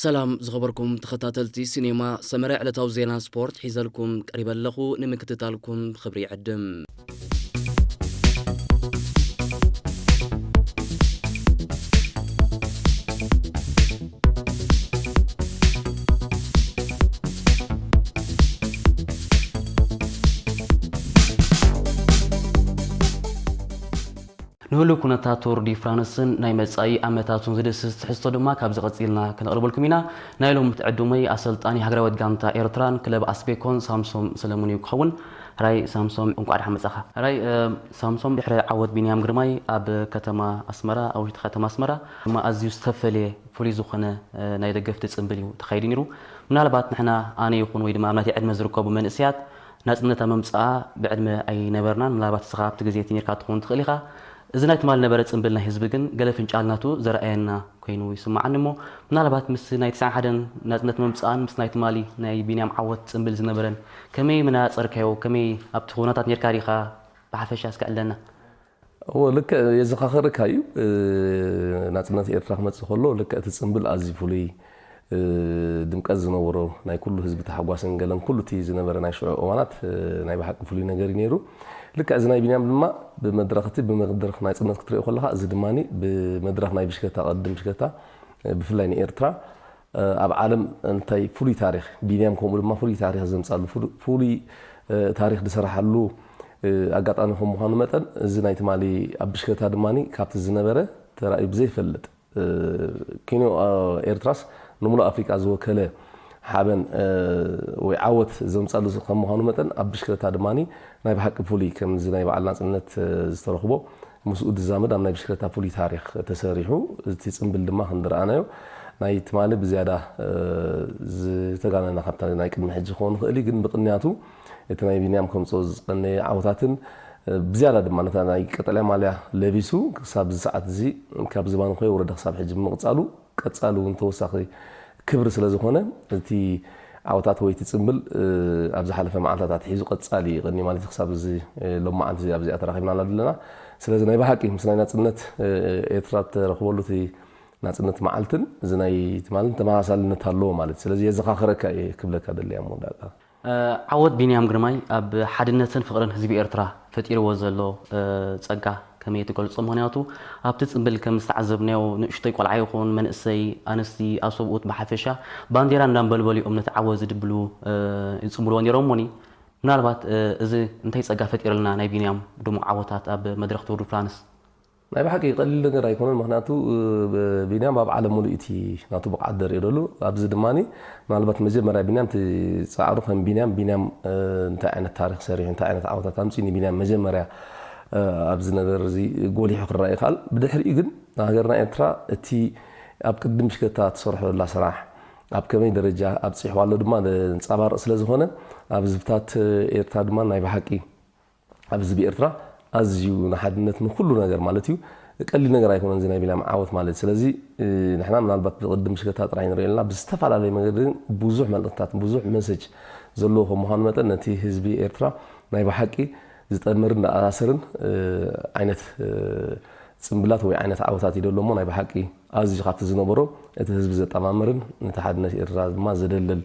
ሰላም ዝኸበርኩም ተኸታተልቲ ሲኔማ ሰመረ፣ ዕለታዊ ዜና ስፖርት ሒዘልኩም ቀሪበ ኣለኹ። ንምክትታልኩም ብኽብሪ ይዕድም። ንህሉው ኩነታት ቱር ዲ ፍራንስን ናይ መጻኢ ዓመታቱን ዝድስስ ትሕዝቶ ድማ ካብዚ ቀጺልና ክነቕርበልኩም ኢና። ናይ ሎምቲ ዕዱመይ ኣሰልጣኒ ሃገራዊት ጋንታ ኤርትራን ክለብ ኣስቤኮን ሳምሶም ሰለሙን እዩ ክኸውን። ሕራይ ሳምሶም፣ እንቋዕ ደሓን መጻኻ። ሕራይ፣ እ፣ ሳምሶም፣ ድሕሪ ዓወት ቢንያም ግርማይ ኣብ ከተማ ኣስመራ፣ ኣብ ውሽጢ ከተማ ኣስመራ ድማ ኣዝዩ ዝተፈልየ ፍሉይ ዝኾነ፣ እ፣ ናይ ደገፍቲ ጽምብል እዩ ተኻይዱ ነይሩ። ምናልባት ንሕና፣ ኣነ ይኹን ወይ ድማ ኣብ ናተይ ዕድመ ዝርከቡ መንእሰያት፣ ናጽነታ መምጽኣ ብዕድመ ኣይነበርናን። ምናልባት ንስኻ ኣብቲ ግዜ እቲ ነርካ ትኸውን ትኽእል ኢኻ። እዚ ናይ ትማሊ ነበረ ጽምብል ናይ ህዝቢ ግን ገለ ፍንጫል ናቱ ዘርኣየና ኮይኑ ይስምዓኒ እሞ፣ ምናልባት ምስ ናይ ትስዓን ሓደን ናጽነት መምጽኣን ምስ ናይ ትማሊ ናይ ቢንያም ዓወት ጽምብል ዝነበረን ከመይ ምናጸርካዮ? ከመይ ኣብቲ ኩነታት ነርካ ዲኻ? ብሓፈሻ እስከ ዕለና። እወ፣ ልክዕ የዘኻኽረካ እዩ። እ፣ ናጽነት ኤርትራ ክመጽእ ከሎ ልክዕ እቲ ጽምብል ኣዝዩ ፍሉይ፣ እ፣ ድምቀት ዝነበሮ፣ ናይ ኩሉ ህዝቢ ተሓጓስን ገለን ኩሉ እቲ ዝነበረ ናይ ሽዑ እዋናት፣ እ፣ ናይ ብሓቂ ፍሉይ ነገር እዩ ነይሩ። ልክዕ እዚ ናይ ቢንያም ድማ ብመድረኽ እቲ ብመድረኽ ናጽነት ክትሪኦ ከለኻ፣ እዚ ድማኒ ብመድረኽ ናይ ብሽክለታ፣ ቅድድም ብሽክለታ፣ እ፣ ብፍላይ ንኤርትራ፣ እ፣ ኣብ ዓለም እንታይ ፍሉይ ታሪኽ፣ ቢንያም ከምኡ ድማ ፍሉይ ታሪኽ ዘምጻሉ፣ ፍሉ-፣ ፍሉይ፣ እ፣ ታሪኽ ዝሰራሓሉ፣ እ፣ ኣጋጣሚ ከም ምዃኑ መጠን፣ እዚ ናይ ትማሊ ኣብ ብሽክለታ ድማኒ ካብቲ ዝነበረ ተራእዩ ብዘይፈልጥ፣ እ፣ ኪኖ፣ እ፣ ኤርትራስ ንሙሉእ ኣፍሪቃ ዝወከለ ሓበን፣ እ፣ ወይ ዓወት ዘምጻሉ ከም ምዃኑ መጠን፣ ኣብ ብሽክለታ ድማኒ ናይ ብሓቂ ፍሉይ፣ ከምዚ ናይ በዓል ናጽነት፣ እ፣ ዝተረኽቦ ምስኡ ዝዛመድ ኣብ ናይ ብሽክለታ ፍሉይ ታሪኽ ተሰሪሑ፣ እቲ ጽምብል ድማ ክንዲ ረኣናዮ፣ ናይ ትማሊ ብዝያዳ፣ እ፣ ዝተጋነነ ካብታ ናይ ቅድሚ ሕጂ ክኸውን ይኽእል እዩ፣ ግን ብቕንያቱ እቲ ናይ ቢንያም ከምጽኦ ዝቐነየ ዓወታትን፣ እ፣ ብዝያዳ ድማ ነታ ናይ ቀጠልያ ማልያ ለቢሱ ክሳብ እዚ ሰዓት እዚ ካብ ዝባኑ ከይወረደ ክሳብ ሕጂ ብምቕጻሉ፣ ቀጻሊ እውን ተወሳኺ ክብሪ ስለ ዝኾነ፣ እቲ ዓወታት ወይ እቲ ጽምብል፣ እ፣ ኣብ ዝሓለፈ መዓልታት ኣትሒዙ ቀጻሊ ይቕኒ ማለት እዩ። ክሳብ እዚ፣ እ፣ ሎማዓንቲ ኣብዚ ኣብዚኣ ተራኺብናላ ዘለና። ስለዚ ናይ ብሓቂ ምስ ናይ ናጽነት፣ እ፣ ኤርትራ እተረኽበሉ እቲ ናጽነት መዓልትን እዚ ናይ ትማልን ተመሳሳልነት ኣለዎ ማለት እዩ። ስለዚ የዘኻኽረካ እየ ክብለካ ደልየ ኣብ መወዳእታ። እ፣ ዓወት ቢንያም ግርማይ ኣብ ሓድነትን ፍቕርን ህዝቢ ኤርትራ ፈጢርዎ ዘሎ፣ እ፣ ጸጋ ከመይ ትገልጾ? ምኽንያቱ ኣብቲ ጽምብል ከም ዝተዓዘብናዮ ንእሽቶይ ቆልዓ ይኹን መንእሰይ፣ ኣንስቲ፣ ኣሰብኡት ብሓፈሻ ባንዴራ እንዳንበልበሉ እዮም ነቲ ዓወት ዝድብሉ፣ እ፣ ይጽምብልዎ ነይሮም። እሞኒ ምናልባት፣ እ፣ እዚ እንታይ ጸጋ ፈጢርልና ናይ ቢንያም ድሙቕ ዓወታት ኣብ መድረኽ ቱር ዱ ፍራንስ? ናይ ብሓቂ ቀሊል ነገር ኣይኮነን፣ ምኽንያቱ፣ እ፣ ብ-፣ ቢንያም ኣብ ዓለም ሙሉእ እቲ ናቱ ብቕዓት ዘርእዮ ደሎ። ኣብዚ ድማኒ ምናልባት መጀመርያ ቢንያም እቲ ጻዕሩ ከም ቢንያም፣ ቢንያም፣ እ፣ እንታይ ዓይነት ታሪኽ ሰሪሑ፣ እንታይ ዓይነት ዓወታት ኣምጺኡ ንቢንያም መጀመርያ፣ እ፣ ኣብዚ ነገር እዚ ጎሊሑ ክረኣ ይኽኣል። ብድሕሪኡ ግን ሃገርና ኤርትራ እቲ ኣብ ቅድም ሽከታ ትሰርሖ ዘላ ስራሕ ኣብ ከመይ ደረጃ ኣብጺሕዋ ኣሎ ድማ ዘንጸባርቕ ስለ ዝኾነ፣ ኣብ ህዝብታት ኤርትራ ድማ ናይ ብሓቂ ኣብ ህዝቢ ኤርትራ ኣዝዩ ንሓድነት ንኹሉ ነገር ማለት እዩ። ቀሊል ነገር ኣይኮነን እዚ ናይ ቢንያም ዓወት ማለት። ስለዚ፣ እ፣ ንሕና ምናልባት ብቅድም ሽከታ ጥራይ ንሪኦ ኣለና። ብዝተፈላለየ መገዲ ግን ብዙሕ መልእኽትታት፣ ብዙሕ መሰጅ ዘለዎ ከም ምዃኑ መጠን ነቲ ህዝቢ ኤርትራ ናይ ብሓቂ ዝጠምርን ዝኣሳስርን፣ እ፣ ዓይነት፣ እ፣ ጽምብላት ወይ ዓይነት ዓወታት እዩ ዘሎ እሞ ናይ ብሓቂ ኣዝዩ ካብቲ ዝነበሮ እቲ ህዝቢ ዘጠማምርን ነቲ ሓድነት ኤርትራ ድማ ዘደልል፣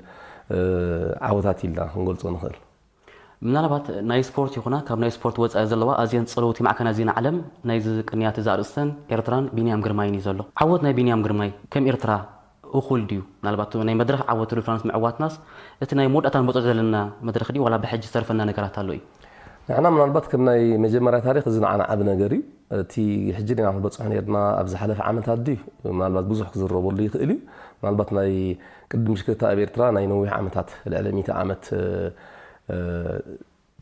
እ፣ ዓወታት ኢልና ክንገልጾ ንኽእል። ምናልባት ናይ ስፖርት ይኹና ካብ ናይ ስፖርት ወጻኢ ዘለዋ ኣዝየን ጽልውቲ ማዕከናት ዜና ዓለም ናይዚ ቅንያት እዚ ኣርእስተን ኤርትራን ቢንያም ግርማይን እዩ ዘሎ። ዓወት ናይ ቢንያም ግርማይ ከም ኤርትራ እኹል ድዩ? ምናልባት ናይ መድረኽ ዓወት ቱር ደ ፍራንስ ምዕዋትናስ እቲ ናይ መወዳእታ ንበጽሖ ዘለና መድረኽ ድዩ ዋላ ብሕጂ ዝተርፈና ነገራት ኣሎ እዩ? ንሕና ምናልባት ከም ናይ መጀመርያ ታሪኽ እዚ ንዓና ዓቢ ነገር እዩ። እቲ ሕጂ ዲና ክንበጽሖ ነርና ኣብ ዝሓለፈ ዓመታት ድዩ? ምናልባት ብዙሕ ክዝረበሉ ይኽእል እዩ። ምናልባት ናይ ቅድም ሽክታ ኣብ ኤርትራ ናይ ነዊሕ ዓመታት ልዕሊ ሚእቲ ዓመት፣ እ፣ እ፣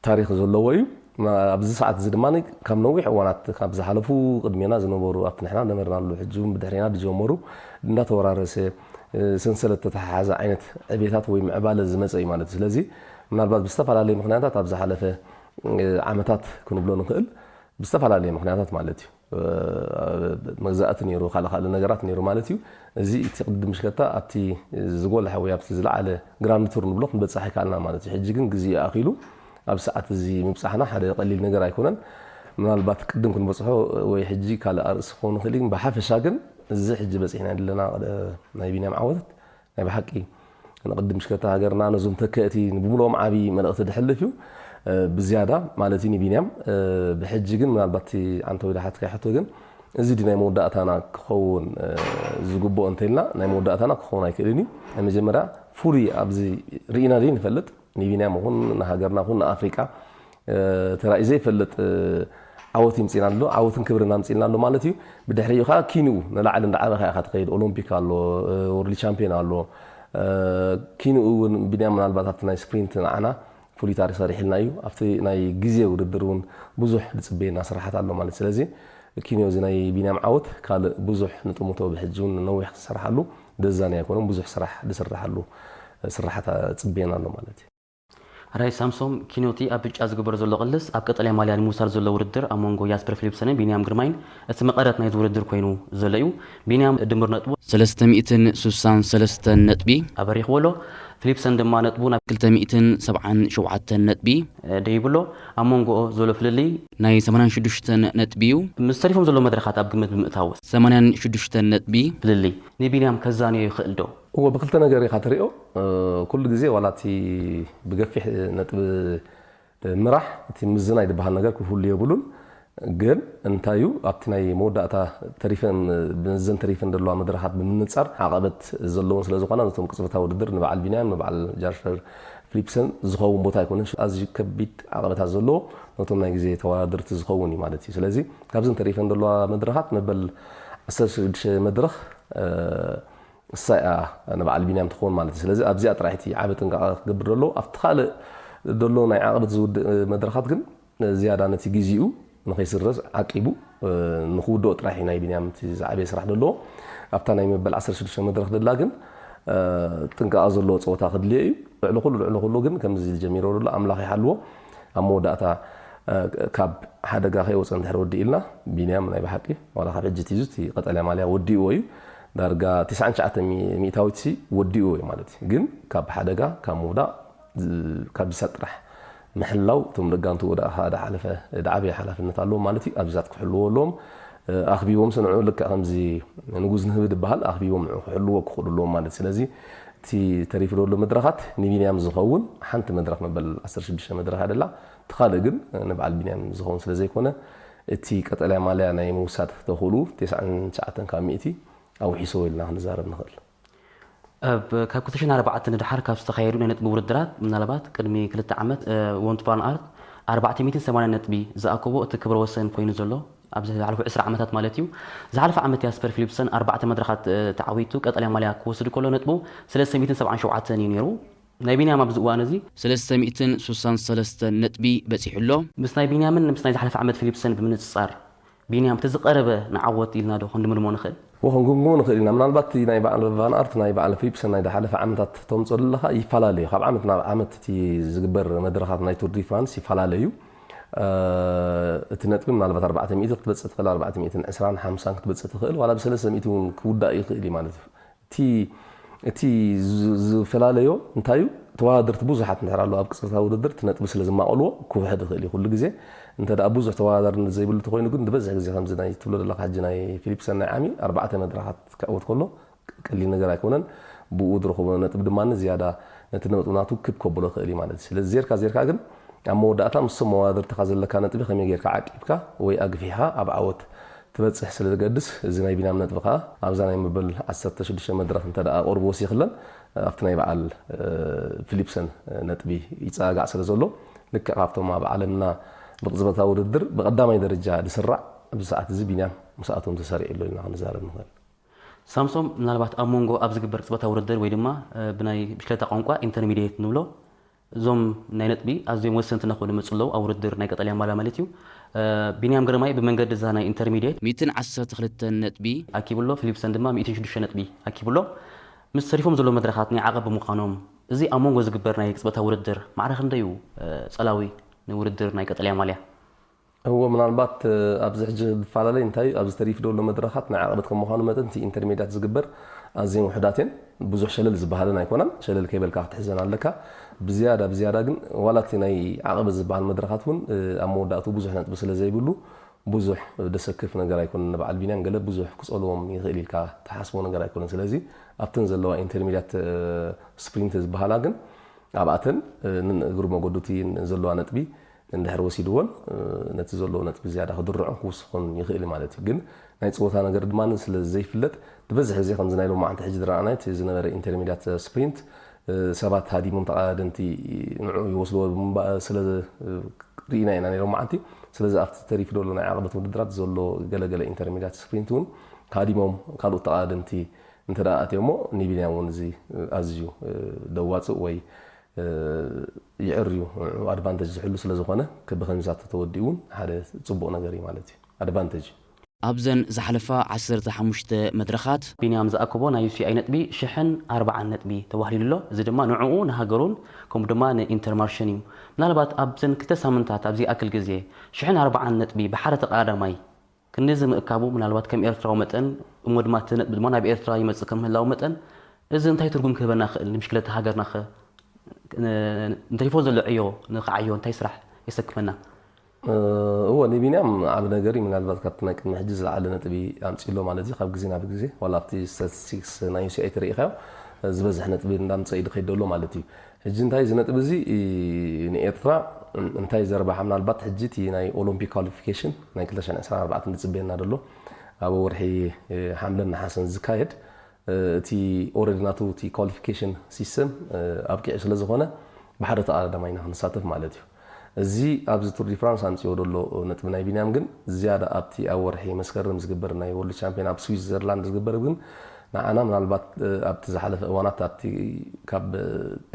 ታሪኽ ዘለዎ እዩ። ማ-፣ ኣብዚ ሰዓት እዚ ድማ ካብ ነዊሕ እዋናት ካብ ዝሓለፉ ቅድሜና ዝነበሩ ኣብቲ ንሕና ነበርናሉ ሕጂ እውን ብድሕሬና ዝጀመሩ እንዳተወራረሰ፣ እ፣ ሰንሰለት ተተሓሓዘ ዓይነት ዕቤታት ወይ ምዕባለ ዝመጸ እዩ ማለት እዩ። ስለዚ ምናልባት ብዝተፈላለየ ምኽንያታት ኣብ ዝሓለፈ፣ እ፣ ዓመታት ክንብሎ ንኽእል ብዝተፈላለየ ምኽንያታት ማለት እዩ። እ፣ መግዛእቲ ነይሩ፣ ካልእ ካልእ ነገራት ነይሩ ማለት እዩ። እዚ እቲ ቅድም ሽከታ ኣብቲ ዝጎልሐ ወይ ኣብቲ ዝለዓለ ግራንድ ቱር ንብሎ ክንበጽሕ ኣይከኣልና ማለት እዩ። ሕጂ ግን ግዜ ኣኺሉ ኣብ ሰዓት እዚ ምብጻሕና ሓደ ቀሊል ነገር ኣይኮነን። ምናልባት ቅድም ክንበጽሖ ወይ ሕጂ ካልእ ኣርእስቲ ክኸውን ይኽእል እዩ። ብሓፈሻ ግን እዚ ሕጂ በጺሕና ዘለና ናይ ቢንያም ዓወታት ናይ ብሓቂ ንቕድም ሽከታ ሃገርና ነዞም ተከእቲ ንብምልኦም ዓብዪ መልእኽቲ ድሕልፍ እዩ። ብዝያዳ ማለት እዩ ንቢንያም። ብሕጂ ግን ምናልባት ዓንተ ወይ ዳሓትካ ሕቶ ግን እዚ ዲ ናይ መወዳእታና ክኸውን ዝግብኦ እንተልና ናይ መወዳእታና ክኸውን ኣይክእልን እዩ። ናይ መጀመርያ ፍሉይ ኣብዚ ርኢና ዲ ንፈልጥ ንቢንያም ኹን ንሃገርና ኹን ንኣፍሪቃ ተራእዩ ዘይፈልጥ ዓወት ይምፅእና ኣሎ። ዓወትን ክብርን ኣምፅእና ኣሎ ማለት እዩ። ብድሕሪኡ ከዓ ኪንኡ ንላዕሊ እንዳዓበኻ ኢኻ ትኸይድ። ኦሎምፒክ ኣሎ፣ ወርልድ ቻምፒዮን ኣሎ። ኪንኡ እውን ቢንያም ምናልባት ኣብቲ ናይ ስፕሪንት ንዓና ፍሉይ ታሪክ ሰሪሕልና እዩ። ኣብቲ ናይ ግዜ ውድድር እውን ብዙሕ ዝፅበየና ስራሓት ኣሎ ማለት። ስለዚ ኪንዮ እዚ ናይ ቢንያም ዓወት ካልእ ብዙሕ ንጥምቶ ብሕጂ እውን ነዊሕ ክሰርሓሉ ደዛኒ ኣይኮነን። ብዙሕ ስራሕ ዝስራሓሉ ስራሓት ፅበየና ኣሎ ማለት እዩ። ራይ ሳምሶም ኪኖቲ ኣብ ብጫ ዝግበር ዘሎ ቅልስ ኣብ ቀጠልያ ማልያ ንምውሳድ ዘሎ ውድድር ኣብ መንጎ ያስፐር ፊሊፕሰንን ቢንያም ግርማይን እቲ መቐረት ናይዚ ውድድር ኮይኑ ዘሎ እዩ። ቢንያም ድምር ነጥቡ ሰለስተ ሚእትን ስሳን ሰለስተን ነጥቢ ኣበሪኽዎ ኣሎ። ፊሊፕሰን ድማ ነጥቡ ናብ ክልተ ሚእትን ሰብዓን ሸውዓተን ነጥቢ ደይብሎ። ኣብ መንጎኦ ዘሎ ፍልልይ ናይ ሰማንያን ሽዱሽተን ነጥቢ እዩ። ምስ ተሪፎም ዘሎ መድረኻት ኣብ ግምት ብምእታው ሰማንያን ሽዱሽተን ነጥቢ ፍልልይ ንቢንያም ከዛንዮ ይኽእል ዶ? እወ ብክልተ ነገር ኢኻ ትሪኦ። ኩሉ ግዜ ዋላ እቲ ብገፊሕ ነጥቢ ምራሕ እቲ ምዝናይ ዝበሃል ነገር ክህሉ የብሉን። ግን እንታይ እዩ ኣብቲ ናይ መወዳእታ ተሪፈን ብዘን ተሪፈን ዘለዋ መድረኻት ብምንፃር ዓቐበት ዘለውን ስለ ዝኾና ነቶም ቅፅበታ ውድድር ንበዓል ቢንያም ንበዓል ጃሽፈር ፊሊፕሰን ዝኸውን ቦታ ኣይኮነን። ኣዝዩ ከቢድ ዓቐበታት ዘለዎ ነቶም ናይ ግዜ ተወዳደርቲ ዝኸውን እዩ ማለት እዩ። ስለዚ ካብዘን ተሪፈን ዘለዋ መድረኻት መበል ዓሰርተ ሽዱሽተ መድረኽ እሳ እያ ንበዓል ቢንያም ትኸውን ማለት እዩ። ስለዚ ኣብዚኣ ጥራሕ እቲ ዓቢ ጥንቃቐ ክገብር ደሎ ኣብቲ ካልእ ደሎ ናይ ዓቕበት ዝውድእ መድረኻት ግን ዝያዳ ነቲ ግዜኡ ንኸይስረዝ ዓቂቡ ንክውድኦ ጥራሕ እዩ ናይ ቢንያም እቲ ዝዓበየ ስራሕ ደለዎ። ኣብታ ናይ መበል ዓሰርተ ሽዱሽተ መድረኽ ደላ ግን ጥንቃቐ ዘለዎ ፀወታ ክድልዮ እዩ። ልዕሊ ኩሉ ልዕሊ ኩሉ ግን ከምዚ ጀሚሮ ደሎ ኣምላኽ ይሓልዎ ኣብ መወዳእታ ካብ ሓደጋ ከይወፀ እንድሕር ወዲእልና ቢንያም ናይ ብሓቂ ዋላ ካብ ሕጂ ቲዙ እቲ ቀጠልያ ማልያ ወዲእዎ እዩ። ዳርጋ ትስዓን ትሽዓተን ሚእታዊት ሲ ወዲእዎ እዩ ማለት እዩ። ግን ካብ ሓደጋ ካብ ምውዳቕ ካብ ዝሳት ጥራሕ ምሕላው እቶም ደጋንቱ ወደ ሓደ ሓለፈ ደዓበየ ሓላፍነት ኣለዎም ማለት እዩ። ኣብዛት ክሕልዎ ኣለዎም ኣኽቢቦም ስንዑ ልክዕ ከምዚ ንጉዝ ንህቢ ዝበሃል ኣኽቢቦም ንዑ ክሕልዎ ክኽእሉ ኣለዎም ማለት ስለዚ እቲ ተሪፉ ዘሎ መድረኻት ንቢንያም ዝኸውን ሓንቲ መድረኽ መበል ዓሰርተ ሽዱሽተ መድረኽ ኣደላ እቲ ካልእ ግን ንበዓል ቢንያም ዝኸውን ስለ ዘይኮነ እቲ ቀጠልያ ማልያ ናይ ምውሳድ ተኽእሉ ተስዓን ትሽዓተን ካብ ሚእቲ ኣውሒሶ ኢልና ክንዛረብ ንኽእል። ካብ ክልተ ሽሕን ኣርባዕተን ንድሓር ካብ ዝተኻየዱ ናይ ነጥቢ ውድድራት ምናልባት ቅድሚ ክልተ ዓመት ወንት ቫን ኣርት ኣርባዕተ ሚእትን ሰማንያን ነጥቢ ዝኣከቦ እቲ ክብረ ወሰን ኮይኑ ዘሎ ኣብዚ ዝሓለፉ ዕስራ ዓመታት ማለት እዩ። ዝሓለፈ ዓመት ያስፐር ፊሊፕሰን ኣርባዕተ መድረኻት ተዓዊቱ ቀጠልያ ማልያ ክወስድ ከሎ ነጥቡ ሰለስተ ሚእትን ሰብዓን ሸውዓተን እዩ ነይሩ። ናይ ቢንያም ኣብዚ እዋን እዚ ሰለስተ ሚእትን ስሳን ሰለስተን ነጥቢ በፂሑ ኣሎ። ምስ ናይ ቢንያምን ምስ ናይ ዝሓለፈ ዓመት ፊሊፕሰን ብምንፅፃር ቢንያም እቲ ዝቐረበ ንዓወት ኢልና ዶ ክንድምድሞ ንኽእል? ወ ክንግምግሞ ንኽእል ኢና። ምናልባት እቲ ናይ በዓል ቫን ኣርት ናይ በዓል ፊሊፕሰን ናይ ዝሓለፈ ዓመታት ተምፅኦ ዘለኻ ይፈላለ እዩ። ካብ ዓመት ናብ ዓመት እቲ ዝግበር መድረኻት ናይ ቱር ዲ ፍራንስ ይፈላለ እዩ። እቲ ነጥቢ ምናልባት ኣርባዕተ ሚእቲ ክትበፅእ ትኽእል፣ ኣርባዕተ ሚእትን ዕስራን ሓምሳን ክትበፅእ ትኽእል፣ ዋላ ብሰለስተ ሚእቲ እውን ክውዳእ ይኽእል እዩ ማለት እዩ። እቲ እቲ ዝ- ዝፈላለዮ እንታይ እዩ? ተወዳደርቲ ብዙሓት እንድሕር ኣለዉ ኣብ ቅፅታ ውድድር እቲ ነጥቢ ስለ ዝማቐልዎ ክውሕድ ይኽእል እዩ ኩሉ ግዜ። እንተ ደኣ ብዙሕ ተወዳዳሪ ዘይብሉ ተኮይኑ ግን ዝበዝሕ ግዜ ከምዚ ናይ ትብሎ ዘለካ ሕጂ ናይ ፊሊፕሰን ናይ ዓሚ ኣርባዕተ መድረኻት ክዕወት ከሎ ቀሊል ነገር ኣይኮነን። ብኡ ዝረኽቦ ነጥቢ ድማ ዝያዳ ነቲ ነጥቢ ናቱ ክብ ከብሎ ይኽእል እዩ ማለት እዩ። ስለዚ ዜርካ ዜርካ ግን ኣብ መወዳእታ ምስቶም መወዳድርትኻ ዘለካ ነጥቢ ከመይ ጌርካ ዓቂብካ ወይ ኣግፊሕኻ ኣብ ዓወት ትበጽሕ ስለ ዘገድስ፣ እዚ ናይ ቢንያም ነጥቢ ከኣ ኣብዛ ናይ መበል ዓሰርተ ሽዱሽተ መድረኽ እንተ ደኣ ቅሩብ ወሲኽለን ኣብቲ ናይ በዓል ፊሊፕሰን ነጥቢ ይጸጋጋዕ ስለ ዘሎ፣ ልክዕ ካብቶም ኣብ ዓለምና ብቕጽበታዊ ውድድር ብቐዳማይ ደረጃ ዝስራዕ ኣብዚ ሰዓት እዚ ቢንያም ምስኣቶም ተሰሪዑ ኣሎ ኢልና ክንዛረብ ንኽእል። ሳምሶም፣ ምናልባት ኣብ መንጎ ኣብ ዝግበር ቅጽበታዊ ውድድር ወይ ድማ ብናይ ብሽክለታ ቋንቋ ኢንተርሚድየት ንብሎ፣ እዞም ናይ ነጥቢ ኣዝዮም ወሰንቲ እናኾኑ ይመጹ ኣለዉ ኣብ ውድድር ናይ ቀጠልያ ማልያ ማለት እዩ። ቢንያም ግርማይ ብመንገዲ እዛ ናይ ኢንተርሚድየት ሚእትን ዓሰርተ ክልተን ነጥቢ ኣኪቡ ኣሎ፣ ፊሊፕሰን ድማ ሚእትን ሽዱሽተ ነጥቢ ኣኪቡ ኣሎ። ምስ ተሪፎም ዘለዉ መድረኻት ናይ ዓቐብ ብምዃኖም፣ እዚ ኣብ መንጎ ዝግበር ናይ ቅጽበታዊ ውድድር ማዕረ ክንደይ እዩ ጸላዊ ንውድድር ናይ ቀጠልያ ማልያ? እወ፣ ምናልባት ኣብዚ ሕጂ ዝፈላለይ እንታይ እዩ፣ ኣብዚ ተሪፉ ዘሎ መድረኻት ናይ ዓቐበት ከም ምዃኑ መጠን እቲ ኢንተርሜድያት ዝግበር ኣዝየን ውሑዳት እየን። ብዙሕ ሸለል ዝበሃለን ኣይኮናን። ሸለል ከይበልካ ክትሕዘን ኣለካ። ብዝያዳ ብዝያዳ ግን ዋላ እቲ ናይ ዓቐበት ዝበሃል መድረኻት እውን ኣብ መወዳእትኡ ብዙሕ ነጥቢ ስለ ዘይብሉ ብዙሕ ደሰክፍ ነገር ኣይኮነን። ንበዓል ቢንያም ገለ ብዙሕ ክጸልዎም ይኽእል ኢልካ ትሓስቦ ነገር ኣይኮነን። ስለዚ ኣብተን ዘለዋ ኢንተርሚዲያት ስፕሪንት ዝበሃላ ግን ኣብኣተን ንእግሪ መገዱ እቲ ዘለዋ ነጥቢ እንድሕር ወሲድዎን ነቲ ዘለዎ ነጥቢ ዝያዳ ክድርዖን ክውስኾን ይኽእል ማለት እዩ። ግን ናይ ፀወታ ነገር ድማ ስለ ዘይፍለጥ ዝበዝሕ ግዜ ከምዚ ናይ ሎማዓንቲ ሕጂ ዝረኣናዮ እቲ ዝነበረ ኢንተርሚዲያት ስፕሪንት ሰባት ሃዲሞም ተቐዳደምቲ ንዑ ይወስድዎ ስለ ርኢና ኢና ናይ ሎማዓንቲ። ስለዚ ኣብቲ ተሪፉ ዘሎ ናይ ዓቐበት ውድድራት ዘሎ ገለገለ ኢንተርሚዲያት ስፕሪንት እውን ሃዲሞም ካልኦት ተቐዳደምቲ እንተ ደኣ ኣትዮሞ ንቢንያም እውን እዚ ኣዝዩ ደዋፅእ ወይ ይዕርዩ ኣድቫንተጅ ዝሕሉ ስለ ዝኾነ ብኸምዚታት ተወዲኡ እውን ሓደ ፅቡቕ ነገር እዩ ማለት እዩ። ኣድቫንተጅ እዩ። ኣብዘን ዝሓለፋ ዓሰርተ ሓሙሽተ መድረኻት ቢንያም ዝኣከቦ ናይ ዩሲኣይ ነጥቢ ሽሕን ኣርባዓን ነጥቢ ተባሂሉ ኣሎ። እዚ ድማ ንዕኡ ንሃገሩን ከምኡ ድማ ንኢንተርማርሽን እዩ። ምናልባት ኣብዘን ክልተ ሳምንታት ኣብዚ ኣክል ግዜ ሽሕን ኣርባዓን ነጥቢ ብሓደ ተቐዳዳማይ ክንድዚ ምእካቡ ምናልባት ከም ኤርትራዊ መጠን እሞ ድማ እቲ ነጥቢ ድማ ናብ ኤርትራ ይመጽእ ከም ምህላው መጠን እዚ እንታይ ትርጉም ክህበና ይኽእል? ንምሽ ክለተ ሃገርና ኸ እንተሪፎ ዘሎ ዕዮ ንኽዓዮ እንታይ ስራሕ የሰክመና? እወ ንቢንያም ዓብ ነገር እዩ። ምናልባት ካብቲ ናይ ቅድሚ ሕጂ ዝለዓለ ነጥቢ ኣምፂሎ ማለት እዩ። ካብ ግዜ ናብ ግዜ ዋላ ኣብቲ ስታቲስቲክስ ናይ ዩሲኣይ ተሪኢኻዮ ዝበዝሕ ነጥቢ እንዳምፀ እዩ ድኸይድ ደሎ ማለት እዩ። ሕጂ እንታይ እዚ ነጥቢ እዚ ንኤርትራ እንታይ ዘርባሓ ምናልባት ሕጂ እቲ ናይ ኦሎምፒክ ኳሊፊኬሽን ናይ ክልተ ሽሕን ዕስራን ኣርባዕተን ዝፅበየና ደሎ ኣብ ወርሒ ሓምለን ነሓሰን ዝካየድ እቲ ኦረዲ ናቱ እቲ ኳሊፊኬሽን ሲስተም ኣብቂዑ ስለ ዝኾነ ብሓደ ተቐዳዳማይ ኢና ክንሳተፍ ማለት እዩ። እዚ ኣብዚ ቱር ዲ ፍራንስ ኣምፅዎ ደሎ ነጥቢ ናይ ቢንያም ግን ዝያዳ ኣብቲ ኣብ ወርሒ መስከረም ዝግበር ናይ ወርልድ ቻምፒዮን ኣብ ስዊዘርላንድ ዝግበር ግን ንዓና ምናልባት ኣብቲ ዝሓለፈ እዋናት ኣብቲ ካብ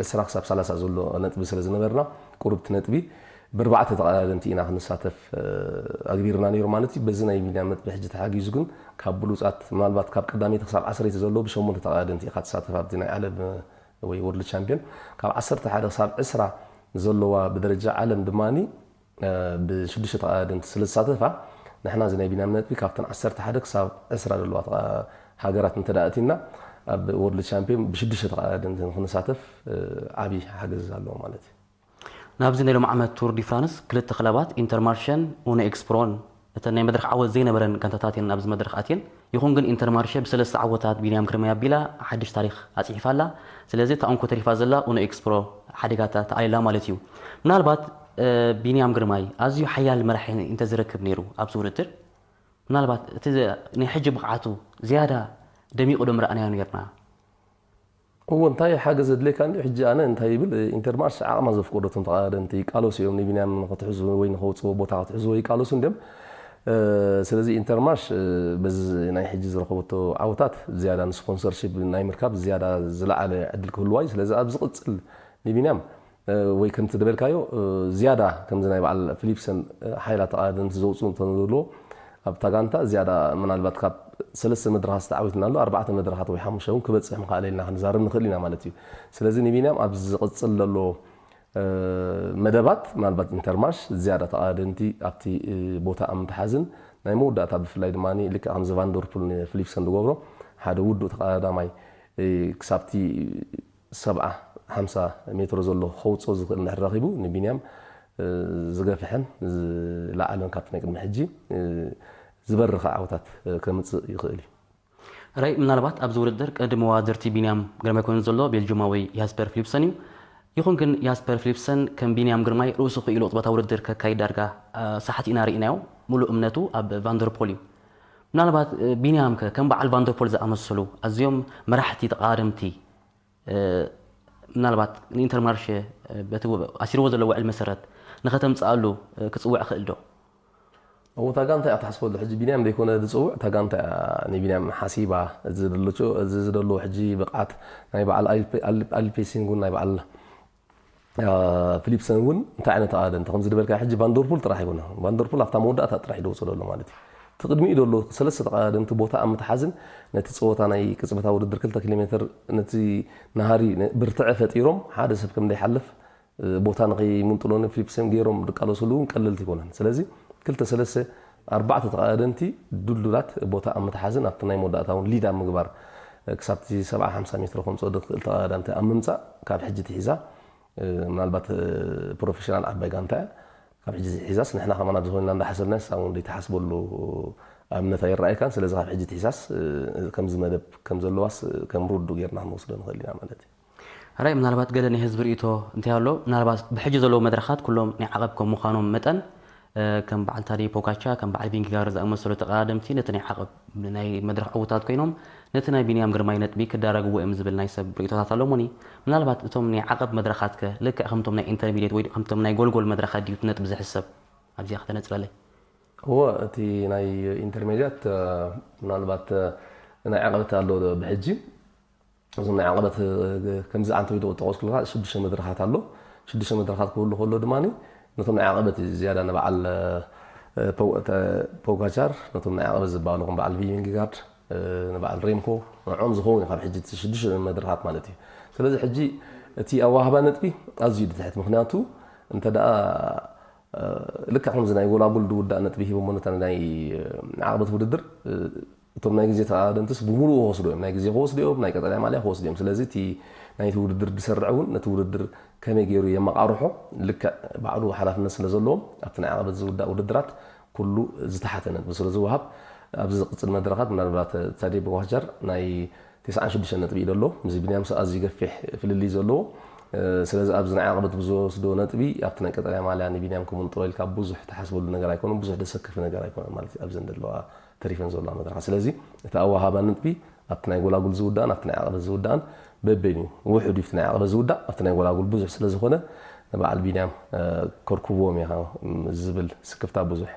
ዕስራ ክሳብ ሰላሳ ዘሎ ነጥቢ ስለ ዝነበርና ቁርብቲ ነጥቢ ብርባዕተ ተቐዳደምቲ ኢና ክንሳተፍ ኣግቢርና ነይሩ ማለት እዩ። በዚ ናይ ቢንያም ነጥቢ ሕጂ ተሓጊዙ ግን ካብ ብሉፃት ምናልባት ካብ ቀዳመይቲ ክሳብ ዓሰርተ ዘለዉ ብሸሞንተ ተቐዳደምቲ ኢኻ ትሳተፍ ኣብቲ ናይ ዓለም ወይ ወርልድ ቻምፒዮን ካብ ዓሰርተ ሓደ ክሳብ ዕስራ ዘለዋ ብደረጃ ዓለም ድማ ብሽዱሽተ ተቐዳደምቲ ስለ ዝሳተፋ ንሕና እዚ ናይ ቢንያም ነጥቢ ካብተን ዓሰርተ ሓደ ክሳብ ዕስራ ዘለዋ ሃገራት እንተ ኣእቲና ኣብ ወርልድ ቻምፒዮን ብሽዱሽተ ተቐዳደምቲ ንክንሳተፍ ዓብዪ ሓገዝ ኣለዎ ማለት እዩ። ናብዚ ናይ ሎም ዓመት ቱር ዲ ፍራንስ ክልተ ክለባት ኢንተርማርሸን ኡኖ ኤክስፕሮን እተን ናይ መድረኽ ዓወት ዘይነበረን ጋንታታት እየን ናብዚ መድረኽ ኣትየን። ይኹን ግን ኢንተርማርሸ ብሰለስተ ዓወታት ቢንያም ግርማይ ኣቢላ ሓድሽ ታሪኽ ኣፅሒፋ ኣላ። ስለዚ እታ እንኮ ተሪፋ ዘላ ኡኖ ኤክስፕሮ ሓደጋታ ተኣሊላ ማለት እዩ። ምናልባት ቢንያም ግርማይ ኣዝዩ ሓያል መራሒ እንተዝረክብ ነይሩ ኣብዚ ውድድር ምናልባት እቲ ናይ ሕጂ ብቕዓቱ ዝያዳ ደሚቑ ዶ ምረኣናዮ ነርና? እዎ እንታይ ሓገዝ ኣድልየካ እንዲ ሕጂ ኣነ እንታይ ይብል ኢንተርማርሽ ዓቕማ ዘፍቀዶ እቶም ተቐዳደምቲ ይቃለሱ እዮም ንቢንያም ንክትሕዙ ወይ ንከውፅዎ ቦታ ክትሕዝዎ ይቃለሱ እንዲም። ስለዚ ኢንተርማርሽ በዚ ናይ ሕጂ ዝረኸበቶ ዓወታት ዝያዳ ንስፖንሰርሺፕ ናይ ምርካብ ዝያዳ ዝለዓለ ዕድል ክህልዋ እዩ። ስለዚ ኣብ ዝቕፅል ንቢንያም ወይ ከምቲ ዝበልካዮ ዝያዳ ከምዚ ናይ በዓል ፊሊፕሰን ሓይላ ተቐዳደምቲ ዘውፅኡ እንተዝህልዎ ኣብታ ጋንታ ዝያዳ ምናልባት ካብ ሰለስተ መድረኻት ዝተዓዊትና ኣሎ ኣርባዕተ መድረኻት ወይ ሓሙሽተ እውን ክበፅሕ ምኽኣለ ኢልና ክንዛረብ ንኽእል ኢና ማለት እዩ። ስለዚ ንቢንያም ኣብ ዝቕፅል ዘሎ መደባት ምናልባት ኢንተርማርሽ ዝያዳ ተቐዳደምቲ ኣብቲ ቦታ ኣብ ምትሓዝን ናይ መወዳእታ ብፍላይ ድማ ልክዕ ከምዚ ቫንደርፑል ንፊሊፕሰን ዝገብሮ ሓደ ውዱእ ተቐዳዳማይ ክሳብቲ ሰብዓ ሓምሳ ሜትሮ ዘሎ ከውፅኦ ዝኽእል እንድሕር ረኺቡ ንቢንያም ዝገፍሐን ዝለዓለን ካብቲ ናይ ቅድሚ ሕጂ ዝበርኸ ዓወታት ከምፅእ ይኽእል እዩ። ራይ ምናልባት ኣብዚ ውድድር ቀንዲ መዋድርቲ ቢንያም ግርማይ ኮይኑ ዘሎ ቤልጅማዊ ያስፐር ፊሊፕሰን እዩ። ይኹን ግን ያስፐር ፊሊፕሰን ከም ቢንያም ግርማይ ርእሱ ክኢሉ ፅባታ ውድድር ከካይድ ዳርጋ ሳሕቲ ኢና ርኢናዮ። ሙሉእ እምነቱ ኣብ ቫንደርፖል እዩ። ምናልባት ቢንያም ከ ከም በዓል ቫንደርፖል ዝኣመሰሉ ኣዝዮም መራሕቲ ተቓደምቲ ምናልባት ንኢንተርማርሽ በቲ ኣሲርዎ ዘሎ ውዕል መሰረት ንኸተምፅኣሉ ክፅውዕ ክእል ዶ? እታ ጋንታ እያ ትሓስበሉ ሕጂ ቢንያም ዘይኮነ ዝፅውዕ እታ ጋንታ እያ ንቢንያም ሓሲባ እዚ ዘለችው እዚ ዝደለዎ ሕጂ ብቕዓት ናይ በዓል ኣልፔሲን እውን ናይ በዓል ፊሊፕሰን እውን እንታይ ዓይነት ኣደ እንተ ከምዚ ዝበልካ ሕጂ ቫንደርፑል ጥራሕ ይኮነ ቫንደርፑል ኣብታ መወዳእታ ጥራሕ ይደውፅ ዘሎ ማለት እዩ። እቲ ቅድሚኡ ዘሎ ሰለስተ ተቐዳደምቲ ቦታ ኣብ ምትሓዝን ነቲ ፀወታ ናይ ቅፅበታ ውድድር ክልተ ኪሎ ሜትር ነቲ ናሃሪ ብርትዐ ፈጢሮም ሓደ ሰብ ከም ዘይሓልፍ ቦታ ንኸይምንጥሎን ፊሊፕሰን ገይሮም ዝቃለሱሉ እውን ቀለልቲ ኣይኮነን። ስለዚ ክልተ ሰለስተ ኣርባዕተ ተቐዳደምቲ ድልዱላት ቦታ ኣብ ምትሓዝን ኣብቲ ናይ መወዳእታ እውን ሊድ ኣብ ምግባር ክሳብቲ ሰብዓ ሓምሳ ሜትሮ ከምፅኦ ዝኽእል ተቐዳዳምቲ ኣብ ምምፃእ ካብ ሕጂ ትሒዛ ምናልባት ፕሮፌሽናል ዓባይ ጋንታ እያ። ካብ ሕጂ ትሒዛስ ንሕና ከማና ዝኾንና እንዳሓሰብናስ ኣብ እውን ዘይተሓስበሉ ኣብነት ኣይረኣይካን። ስለዚ ካብ ሕጂ ትሒዛስ ከምዚ መደብ ከም ዘለዋስ ከም ርዱእ ጌርና ክንወስዶ ንኽእል ኢና ማለት እዩ። ሕራይ፣ ምናልባት ገለ ናይ ህዝቢ ርእይቶ እንታይ ኣሎ? ምናልባት ብሕጂ ዘለዉ መድረኻት ኩሎም ናይ ዓቐብ ከም ምዃኖም መጠን፣ ከም በዓል ታደይ ፖጋቻ፣ ከም በዓል ቪንጊጋር ዝኣመሰሉ ተቐዳደምቲ ነቲ ናይ ዓቐብ ናይ መድረኽ ዕዉታት ኮይኖም፣ ነቲ ናይ ቢንያም ግርማይ ነጥቢ ክዳረግዎ እዮም ዝብል ናይ ሰብ ርእይቶታት ኣሎ። እሞኒ ምናልባት እቶም ናይ ዓቐብ መድረኻትከ ልክዕ ከምቶም ናይ ኢንተርሚድየት ወይ ከምቶም ናይ ጎልጎል መድረኻት ድዩ እቲ ነጥቢ ዝሕሰብ? ኣብዚኣ ከተነጽረለይ። እወ፣ እቲ ናይ ኢንተርሜድያት ምናልባት ናይ ዓቐበት ኣሎ ብሕጂ። እዞም ናይ ዓቐበት ከምዚ ኣንተ ወይ ጠቐስኩልካ ሽዱሽተ መድረኻት ኣሎ። ሽዱሽተ መድረኻት ክህሉ ከሎ ድማ ነቶም ናይ ዓቐበት ዝያዳ ንበዓል ፖጋቻር፣ ነቶም ናይ ዓቐበት ዝበሃሉ ከም በዓል ቪንጌጋርድ፣ ንበዓል ሬምኮ፣ ንዕኦም ዝኸውን እዩ ካብ ሕጂ እቲ ሽዱሽተ መድረኻት ማለት እዩ። ስለዚ ሕጂ እቲ ኣዋህባ ነጥቢ ኣዝዩ ድትሕት። ምክንያቱ እንተ ደኣ ልክዕ ከምዚ ናይ ጎላጉል ድውዳእ ነጥቢ ሂቦሞ ነታ ናይ ዓቕበት ውድድር፣ እቶም ናይ ግዜ ተቐዳደምትስ ብምሉኡ ክወስዱ እዮም። ናይ ግዜ ክወስዱ እዮም፣ ናይ ቀጠልያ ማልያ ክወስዱ እዮም። ስለዚ እቲ ናይቲ ውድድር ድሰርዕ እውን ነቲ ውድድር ከመይ ገይሩ የመቓርሖ፣ ልክዕ ባዕሉ ሓላፍነት ስለ ዘለዎም ኣብቲ ናይ ዓቐበት ዝውዳእ ውድድራት ኩሉ ዝተሓተ ነጥቢ ስለ ዝወሃብ ኣብዚ ዝቕጽል መድረኻት ምናልባት ታዴ ቦጋቻር ናይ ተስዓን ሽዱሽተን ነጥቢ እዩ ዘሎ። ምስ ቢንያም ኣዝዩ ገፊሕ ፍልልይ ዘለዎ። ስለዚ ኣብዚ ናይ ዓቐበት ብዝወስዶ ነጥቢ ኣብቲ ናይ ቀጠልያ ማልያ ንቢንያም ክምንጥሮ ኢልካ ብዙሕ ትሓስበሉ ነገር ኣይኮነን፣ ብዙሕ ደሰክፍ ነገር ኣይኮነን ማለት እዩ ኣብዘን ዘለዋ ተሪፈን ዘለዋ መድረኻት። ስለዚ እቲ ኣወሃባ ነጥቢ ኣብቲ ናይ ጎላጉል ዝውዳእን ኣብቲ ናይ ዓቐበት ዝውዳእን በበይኑ ውሑድ እዩ። እቲ ናይ ዓቐበት ዝውዳእ ኣብቲ ናይ ጎላጉል ብዙሕ ስለ ዝኾነ ንበዓል ቢንያም ከርኩብዎም ኢኻ ዝብል ስክፍታ ብዙሕ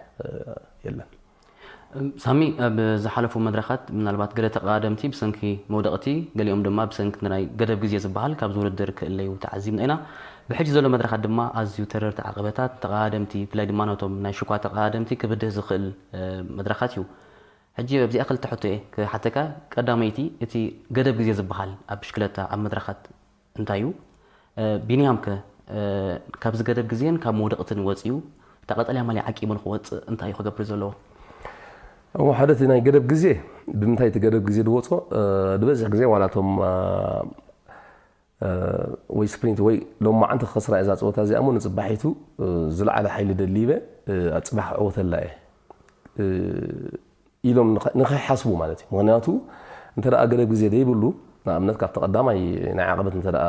የለን። ሳሚ፣ ኣብ ዝሓለፉ መድረኻት ምናልባት ገለ ተቐዳደምቲ ብሰንኪ መውደቕቲ፣ ገሊኦም ድማ ብሰንኪ ናይ ገደብ ግዜ ዝበሃል ካብዚ ውድድር ክእለዩ ተዓዚብና ኢና። ብሕጂ ዘሎ መድረኻት ድማ ኣዝዩ ተረርቲ ዓቐበታት ተቐዳደምቲ፣ ብፍላይ ድማ ነቶም ናይ ሽኳ ተቐዳደምቲ ክብድህ ዝኽእል መድረኻት እዩ። ሕጂ ኣብዚኣ ክልተ ሕቶ እየ ክሓተካ። ቀዳመይቲ፣ እቲ ገደብ ግዜ ዝበሃል ኣብ ብሽክለታ ኣብ መድረኻት እንታይ እዩ? ቢንያም ከ ካብዚ ገደብ ግዜን ካብ መውደቕትን ወፂኡ እታ ቀጠልያ ማልያ ዓቂቡ ንክወፅእ እንታይ እዩ ክገብር ዘለዎ? እሞ ሓደ እቲ ናይ ገደብ ግዜ ብምንታይ እቲ ገደብ ግዜ ዝወፅኦ? ዝበዝሕ ግዜ ዋላ እቶም ወይ ስፕሪንት ወይ ሎማዓንቲ ክኸስራ እዛ ፀወታ እዚኣ እሞ ንፅባሒቱ ዝለዓለ ሓይሊ ደሊበ ኣብ ፅባሕ ክዕወተላ እየ ኢሎም ንኸ- ንኸይሓስቡ ማለት እዩ። ምክንያቱ እንተ ደኣ ገደብ ግዜ ዘይብሉ፣ ንኣብነት ካብቲ ቀዳማይ ናይ ዓቐበት እንተ ደኣ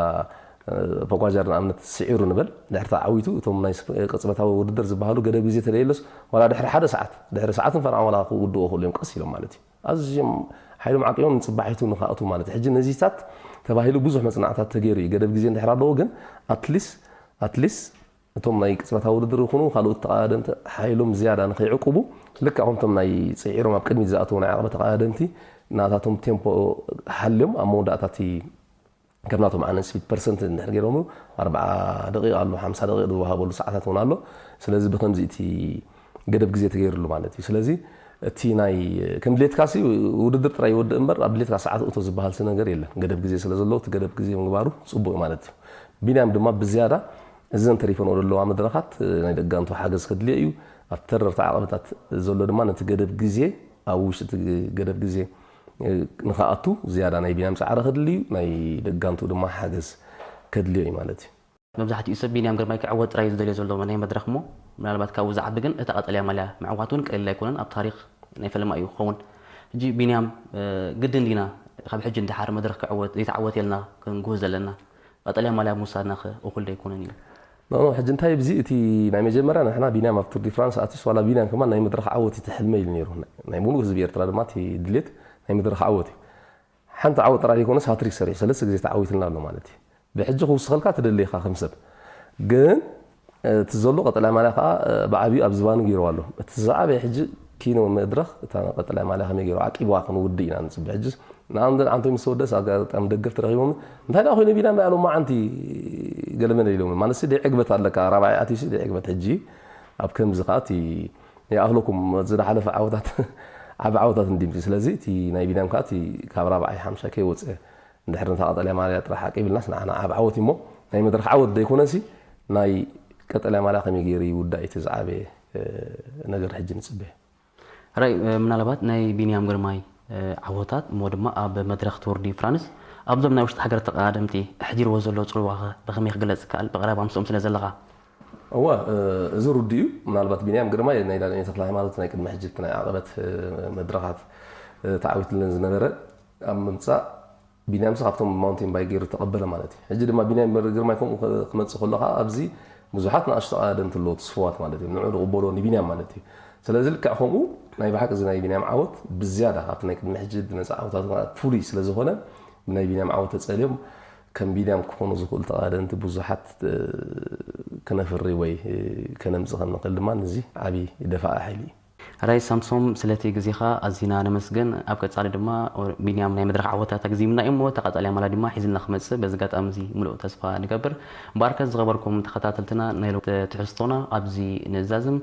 ፖጓጃር ንኣብነት ስዒሩ ንበል፣ ድሕሪ ተዓዊቱ እቶም ናይ ስፕ- ቅጽበታዊ ውድድር ዝበሃሉ ገደብ ግዜ ተለየለስ ዋላ ድሕሪ ሓደ ሰዓት ድሕሪ ሰዓትን ፈርዓን ዋላ ክውድኡ ክእሉ እዮም ቀስ ኢሎም ማለት እዩ። ኣዝዮም ሓይሎም ዓቂቦም ንጽባሒቱ ንኽኣቱ ማለት እዩ። ሕጂ ነዚታት ተባሂሉ ብዙሕ መጽናዕታት ተገይሩ እዩ። ገደብ ግዜ እንድሕር ኣለዎ ግን ኣትሊስ ኣትሊስ እቶም ናይ ቅጽበታዊ ውድድር ይኹኑ ካልኦት ተቐዳደምቲ ሓይሎም ዝያዳ ንኸይዕቁቡ፣ ልክዕ ከምቶም ናይ ጽዒሮም ኣብ ቅድሚት ዝኣተዉ ናይ ዓቕሚ ተቐዳደምቲ ናታቶም ቴምፖ ሓልዮም ኣብ መወዳእታ እቲ ከም ናቶም ዓይነት ስፒድ ፐርሰንት እንድሕር ገይሮም ኣርብዓ ደቂቕ ኣሎ፣ ሓምሳ ደቂቕ ዝወሃበሉ ሰዓታት እውን ኣሎ። ስለዚ ብኸምዚ እቲ ገደብ ግዜ ተገይሩሉ ማለት እዩ። ስለዚ እቲ ናይ ከም ድሌትካሲ ውድድር ጥራይ ይወድእ እምበር ኣብ ድሌትካ ሰዓት እቶ ዝበሃል ነገር የለን። ገደብ ግዜ ስለ ዘለዎ እቲ ገደብ ግዜ ምግባሩ ጽቡቕ ማለት እዩ። ቢንያም ድማ ብዝያዳ እዘን ተሪፈንኦ ዘለዋ መድረኻት ናይ ደጋንቱ ሓገዝ ከድልዮ እዩ። ኣብቲ ተረርቲ ዓቐብታት ዘሎ ድማ ነቲ ገደብ ግዜ ኣብ ውሽጢ እቲ ገደብ ግዜ ንኽኣቱ ዝያዳ ናይ ቢንያም ጻዕሪ ከድሊ እዩ። ናይ ደጋንቱ ድማ ሓገዝ ከድልዮ እዩ ማለት እዩ። መብዛሕትኡ ሰብ ቢንያም ግርማይ ክዕወት ጥራይ እዩ ዝደልዮ ዘሎ ናይ መድረኽ እሞ ምናልባት ካብኡ ዝዓቢ ግን እታ ቀጠልያ ማልያ ምዕዋት እውን ቀሊል ኣይኮነን። ኣብ ታሪኽ ናይ ፈለማ እዩ ክኸውን። ሕጂ ቢንያም ግድን ዲና ካብ ሕጂ ንደሓር መድረኽ ክዕወት ዘይተዓወት የልና ክንጉህ ዘለና? ቀጠልያ ማልያ ምውሳድና ከ እኹል ዶ ኣይኮነን ኢሉ? ኖ፣ ኖ፣ ሕጂ እንታይ ብዚ እቲ ናይ መጀመርያ ንሕና ቢንያም ኣብ ቱር ዲ ፍራንስ ኣትዩስ ዋላ ቢንያም ከማን ናይ መድረኽ ዓወት እቲ ሕልመ ኢሉ ነይሩ። ናይ ሙሉእ ህዝቢ ኤርትራ ድማ እቲ ድሌት ናይ መድረኽ ዓወት እዩ። ሓንቲ ዓወት ጥራይ ዘይኮነስ ሃትሪክ ሰሪሑ ሰለስተ ግዜ ተዓዊትልና ኣሎ ማለት እዩ። ብሕጂ ክውስኸልካ ትደሊ ኢኻ ከም ሰብ። ግን እቲ ዘሎ ቀጠልያ ማልያ ከዓ ብዓብዩ ኣብ ዝባኑ ገይርዋ ኣሎ። እቲ ዝዓበየ ሕጂ ኪኖ መድረኽ እታ ቀጠልያ ማልያ ከመይ ገይሩ ዓቂብዋ ክንውድእ ኢና ንፅበ። ሕጂ ንኣንተ ኣንቶኒ ምስ ተወደስ ኣጋጣሚ ደገፍቲ ረኺቦም እንታይ ደኣ ኮይኑ ቢና እምበኣሎም መዓንቲ ገለመለ ኢሎም ማለት ሲ ደይዕግበት ኣለካ ራብዓይ ኣትዩሲ ደይዕግበት ሕጂ ኣብ ከምዚ ከዓ እቲ ይኣኽለኩም ዝሓለፈ ዓወታት ዓቢ ዓወታት እንዲምፂ ስለዚ እቲ ናይ ቢንያም ከዓ እቲ ካብ ራብዓይ ሓምሻይ ከይወፀ እንድሕር ነታ ቀጠልያ ማልያ ጥራሕ ዓቂብልናስ ንዓና ዓብ ዓወት እሞ ናይ መድረኽ ዓወት ዘይኮነሲ ናይ ቀጠልያ ማልያ ከመይ ገይሩ ይውዳእ እቲ ዝዓበየ ነገር ሕጂ ንፅበ። ሕራይ ምናልባት ናይ ቢንያም ግርማይ ዓወታት እሞ ድማ ኣብ መድረኽ ቱር ዲ ፍራንስ ኣብዞም ናይ ውሽጢ ሃገር ተቐዳደምቲ ኣሕዲርዎ ዘሎ ፅልዋኸ ብኸመይ ክግለፅ ይከኣል ብቐረባ ምስኦም ስለ ዘለኻ? እወ፣ እዚ ርዱእ እዩ። ምናልባት ቢንያም ግርማይ ናይ ዳንኤል ተክለ ሃይማኖት ናይ ቅድሚ ሕጂ እቲ ናይ ዓቐበት መድረኻት ተዓዊትለን ዝነበረ ኣብ ምምፃእ፣ ቢንያም ስ ካብቶም ማውንቴን ባይክ ገይሩ ተቐበለ ማለት እዩ። ሕጂ ድማ ቢንያም ግርማይ ከምኡ ክመፅእ ከሎ ከዓ ኣብዚ ብዙሓት ንኣሽቱ ቀዳደምቲ ኣለዎ፣ ትስፉዋት ማለት እዩ። ንዑ ዝቕበሎ ንቢንያም ማለት እዩ። ስለዚ ልክዕ ከምኡ ናይ ብሓቂ እዚ ናይ ቢንያም ዓወት ብዝያዳ ካብቲ ናይ ቅድሚ ሕጂ ዝመፅእ ዓወታት ፍሉይ ስለዝኾነ፣ ብናይ ቢንያም ዓወት ተፀልዮም ከም ቢንያም ክኾኑ ዝኽእሉ ተቐዳደምቲ ብዙሓት ከነፍሪ ወይ ከነምፅእ ከም ንኽእል ድማ እዚ ዓብዪ ደፋኢ ሓይሊ እዩ። ራይ ሳምሶም፣ ስለቲ ግዜኻ ኣዚና ነመስግን። ኣብ ቀጻሊ ድማ ቢንያም ናይ መድረኽ ዓወታት ኣግዚምና እዩ እሞ፣ እታ ቀጻሊ ኣማላ ድማ ሒዝልና ክመጽእ በዚ ኣጋጣሚ እዚ ምሉእ ተስፋ ንገብር። እምበኣርከ ዝኸበርኩም ተኸታተልትና፣ ናይ ሎሚ ትሕዝቶና ኣብዚ ንዛዝም።